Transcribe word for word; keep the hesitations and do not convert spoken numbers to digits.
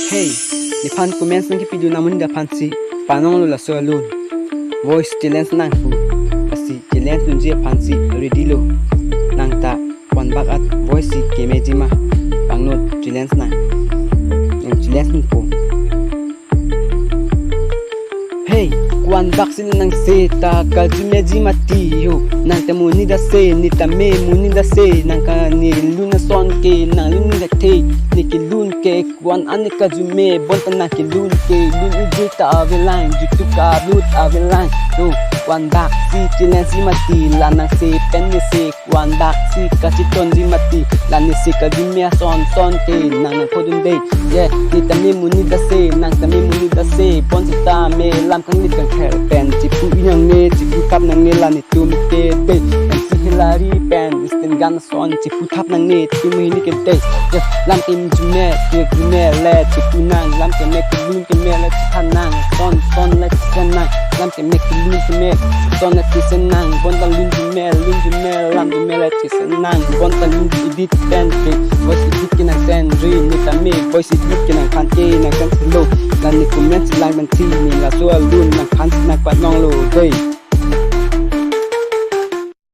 Hey, nephan comments nangkepidun amonit aphansi panonglo laso alun. Voice challenge nang pu. Lasi challenge dunji aphansi ready lo. Nang ta ko-an bak at voice si kemeji ma, pangno challenge nang. Nang challenge nang po. Hey, ko-an bak si nang seta kajumeji mati ho. Nang ta monit ase, ne tame monit ase, nang ka ne lun ason ke, nang lun ne the, ne kelun ke, ko-an an ne kajume, bonta nang kelun ke, lun iji ta avelang, YouTube ka upload avelang. To, ko-an bak si challenge si mati, la nang se pen ne se, ko-an bak si kachitonji mati, la ne se kajume ason son ke, nang nang phodun de. Ye, ne tame monit ase, nang tame monit ase, bonsita me lam kanglit kangkhel pen, chipu inang ne, chipu kap nang ne, la netum ke de. M C Hillary pen, Eastern Gan son, chipu thap nang netum hini ke de. Ye, lam ke jume, ke jume le, chipu nang, lam ke me kelun keme le, chithan nang, son, son le, chisen nang, lam ke me kelun keme, son le, chisen nang, bonta lun jume, lun jume, lam jume le, chisen nang, bonta lun edit pen ke, voice edit ke nang send ri, ne tame voice edit ke nangphan ke nang send lo, la ne comment lang ban thi, ne laso alun nangphan nang panonglo de.